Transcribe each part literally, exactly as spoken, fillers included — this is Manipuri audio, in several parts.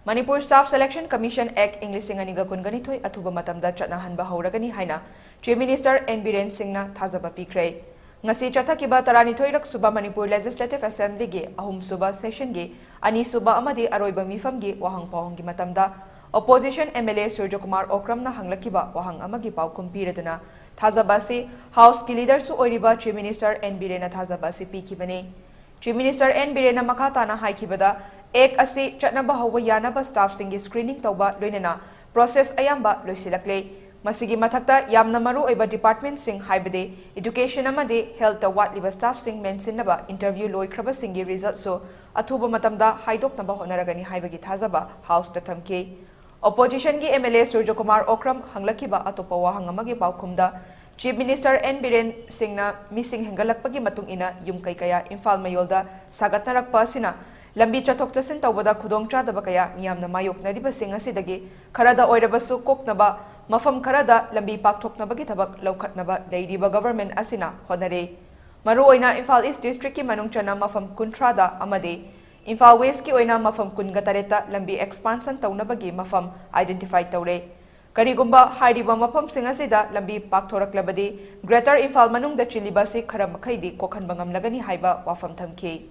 Manipur Staff Selection Commission Act ꯏꯪ ꯂꯤꯁꯤꯡ ꯑꯅꯤꯒ ꯀꯨꯟꯒꯅꯤꯊꯣꯏ ꯑꯊꯨꯕ ꯃꯇꯝꯗ ꯆꯠꯅꯍꯟꯕ ꯍꯧꯔꯒꯅꯤ ꯍꯥꯏꯅ Chief Minister N ꯕꯤꯔꯦꯟ ꯁꯤꯡꯅ ꯊꯥꯖꯕ ꯄꯤꯈ꯭ꯔꯦ꯫ ꯉꯁꯤ ꯆꯠꯊꯈꯤꯕ ꯇꯔꯥꯅꯤꯊꯣꯏꯔꯛ ꯁꯨꯕ Manipur Legislative Assemblyꯒꯤ ꯑꯍꯨꯝꯁꯨꯕ sessionꯒꯤ ꯑꯅꯤꯁꯨꯕ ꯑꯃꯗꯤ ꯑꯔꯣꯏꯕ ꯃꯤꯐꯝꯒꯤ ꯋꯥꯍꯪ ꯄꯥꯎꯍꯪꯒꯤ ꯃꯇꯝꯗ opposition MLA ꯁꯨꯔꯖꯀꯨꯃꯥꯔ ꯑꯣꯀ꯭ꯔꯝꯅ ꯍꯪꯂꯛꯈꯤꯕ ꯋꯥꯍꯪ ꯑꯃꯒꯤ ꯄꯥꯎꯈꯨꯝ ꯄꯤꯔꯗꯨꯅ ꯊꯥꯖꯕ ꯑꯁꯤ Houseꯀꯤ leaderꯁꯨ ꯑꯣꯏꯔꯤꯕ Chief Minister N ꯕꯤꯔꯦꯟꯅ ꯊꯥꯖꯕ ꯑꯁꯤ ꯄꯤꯈꯤꯕꯅꯤ꯫ Chief Minister N ꯕꯤꯔꯦꯟꯅ ꯃꯈꯥ ꯇꯥꯅ ꯍꯥꯏꯈꯤꯕꯗ, Act ꯑꯁꯤ ꯆꯠꯅꯕ ꯍꯧꯕ ꯌꯥꯅꯕ staffꯁꯤꯡꯒꯤ screening ꯇꯧꯕ ꯂꯣꯏꯅꯅ process ꯑꯌꯥꯝꯕ ꯂꯣꯏꯁꯤꯜꯂꯛꯂꯦ꯫ ꯃꯁꯤꯒꯤ ꯃꯊꯛꯇ ꯌꯥꯝꯅ ꯃꯔꯨ ꯑꯣꯏꯕ departmentꯁꯤꯡ ꯍꯥꯏꯕꯗꯤ education ꯑꯃꯗꯤ healthꯇ ꯋꯥꯠꯂꯤꯕ staffꯁꯤꯡ ꯃꯦꯟꯁꯤꯟꯅꯕ interview ꯂꯣꯏꯈ꯭ꯔꯕꯁꯤꯡꯒꯤ resultꯁꯨ ꯑꯊꯨꯕ ꯃꯇꯝꯗ ꯍꯥꯏꯗꯣꯛꯅꯕ ꯍꯣꯠꯅꯔꯒꯅꯤ ꯍꯥꯏꯕꯒꯤ ꯊꯥꯖꯕ Houseꯇ ꯊꯝꯈꯤ꯫ Oppositionꯒꯤ MLA ꯁꯨꯔꯖꯀꯨꯃꯥꯔ ꯑꯣꯀ꯭ꯔꯝ ꯍꯪꯂꯛꯈꯤꯕ ꯑꯇꯣꯞꯄ ꯋꯥꯍꯪ ꯑꯃꯒꯤ ꯄꯥꯎꯈꯨꯝꯗ, Chief Minister N ꯕꯤꯔꯦꯟ ꯁꯤꯡꯅ ꯃꯤꯁꯤꯡ ꯍꯦꯟꯒꯠꯂꯛꯄꯒꯤ ꯃꯇꯨꯡ ꯏꯟꯅ ꯌꯨꯝ ꯀꯩ ꯀꯌꯥ ꯏꯝꯐꯥꯜ ꯃꯌꯣꯜꯗ ꯁꯥꯒꯠꯅꯔꯛꯄ ꯑꯁꯤꯅ ꯂꯝꯕꯤ ꯆꯠꯊꯣꯛ ꯆꯠꯁꯤꯟ ꯇꯧꯕꯗ ꯈꯨꯗꯣꯡꯆꯥꯗꯕ ꯀꯌꯥ ꯃꯤꯌꯥꯝꯅ ꯃꯥꯌꯣꯛꯅꯔꯤꯕꯁꯤꯡ ꯑꯁꯤꯗꯒꯤ ꯈꯔꯗ ꯑꯣꯏꯔꯕꯁꯨ ꯀꯣꯛꯅꯕ ꯃꯐꯝ ꯈꯔꯗ ꯂꯝꯕꯤ ꯄꯥꯛꯊꯣꯛꯅꯕꯒꯤ ꯊꯕꯛ ꯂꯧꯈꯠꯅꯕ ꯂꯩꯔꯤꯕ government ꯑꯁꯤꯅ ꯍꯣꯠꯅꯔꯤ꯫ ꯃꯔꯨꯑꯣꯏꯅ ꯏꯝꯐꯥꯜ East districtꯀꯤ ꯃꯅꯨꯡ ꯆꯟꯅ ꯃꯐꯝ ꯀꯨꯟꯊ꯭ꯔꯥꯗ ꯑꯃꯗꯤ ꯏꯝꯐꯥꯜ Westꯀꯤ ꯑꯣꯏꯅ ꯃꯐꯝ ꯀꯨꯟꯒ ꯇꯔꯦꯠꯇ ꯂꯝꯕꯤ expansion ꯇꯧꯅꯕꯒꯤ ꯃꯐꯝ identify ꯇꯧꯔꯦ꯫ ꯀꯔꯤꯒꯨꯝꯕ ꯍꯥꯏꯔꯤꯕ ꯃꯐꯝꯁꯤꯡ ꯑꯁꯤꯗ ꯂꯝꯕꯤ ꯄꯥꯛꯊꯣꯔꯛꯂꯕꯗꯤ Greater ꯏꯝꯐꯥꯜ ꯃꯅꯨꯡꯗ ꯆꯤꯜꯂꯤꯕ ꯑꯁꯤ ꯈꯔ ꯃꯈꯩꯗꯤ ꯀꯣꯛꯍꯟꯕ ꯉꯝꯂꯒꯅꯤ ꯍꯥꯏꯕ ꯋꯥꯐꯝ ꯊꯝꯈꯤ꯫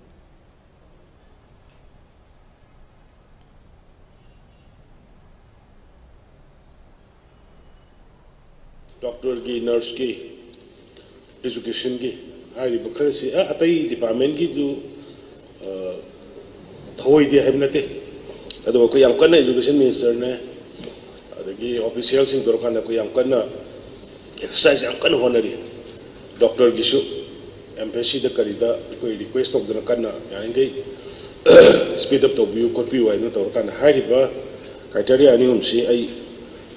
Doctorꯒꯤ, nurseꯀꯤ, educationꯒꯤ ꯍꯥꯏꯔꯤꯕ ꯈꯔꯁꯤ, ꯑ, ꯑꯇꯩ departmentꯀꯤꯗꯨ, ꯑ, ꯊꯧꯑꯣꯏꯗꯦ ꯍꯥꯏꯕ ꯅꯠꯇꯦ꯫ ꯑꯗꯨꯕꯨ ꯑꯩꯈꯣꯏ ꯌꯥꯝ ꯀꯟꯅ education ministerꯅꯦ, ꯑꯗꯒꯤ officialꯁꯤꯡ ꯇꯧꯔꯀꯥꯟꯗ ꯑꯩꯈꯣꯏ ꯌꯥꯝ ꯀꯟꯅ exercise ꯌꯥꯝ ꯀꯟꯅ ꯍꯣꯠꯅꯔꯤ꯫ Doctorꯒꯤꯁꯨ embassy ꯀꯔꯤꯗ ꯑꯩꯈꯣꯏ request ꯇꯧꯗꯅ ꯀꯟꯅ ꯌꯥꯔꯤꯈꯩ speed up ꯇꯧꯕꯤꯌꯨ ꯈꯣꯠꯄꯤꯌꯨ ꯍꯥꯏꯗꯅ ꯇꯧꯔꯀꯥꯟꯗ ꯍꯥꯏꯔꯤꯕ criteria ꯑꯅꯤ ꯑꯍꯨꯝꯁꯤ ꯑꯩ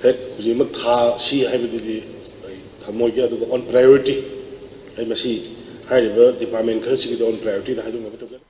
ꯍꯦꯛ ꯍꯧꯖꯤꯛꯃꯛ ꯊꯥ ꯁꯤ ꯍꯥꯏꯕꯗꯨꯗꯤ ꯑꯩ ꯊꯝꯃꯣꯏꯒꯦ, ꯑꯗꯨꯒ on priority ꯑꯩ ꯃꯁꯤ ꯍꯥꯏꯔꯤꯕ department ꯈꯔꯁꯤꯒꯤꯗꯤ on priorityꯗ ꯍꯥꯏꯗꯣꯛꯅꯕ ꯇꯧꯒꯦ꯫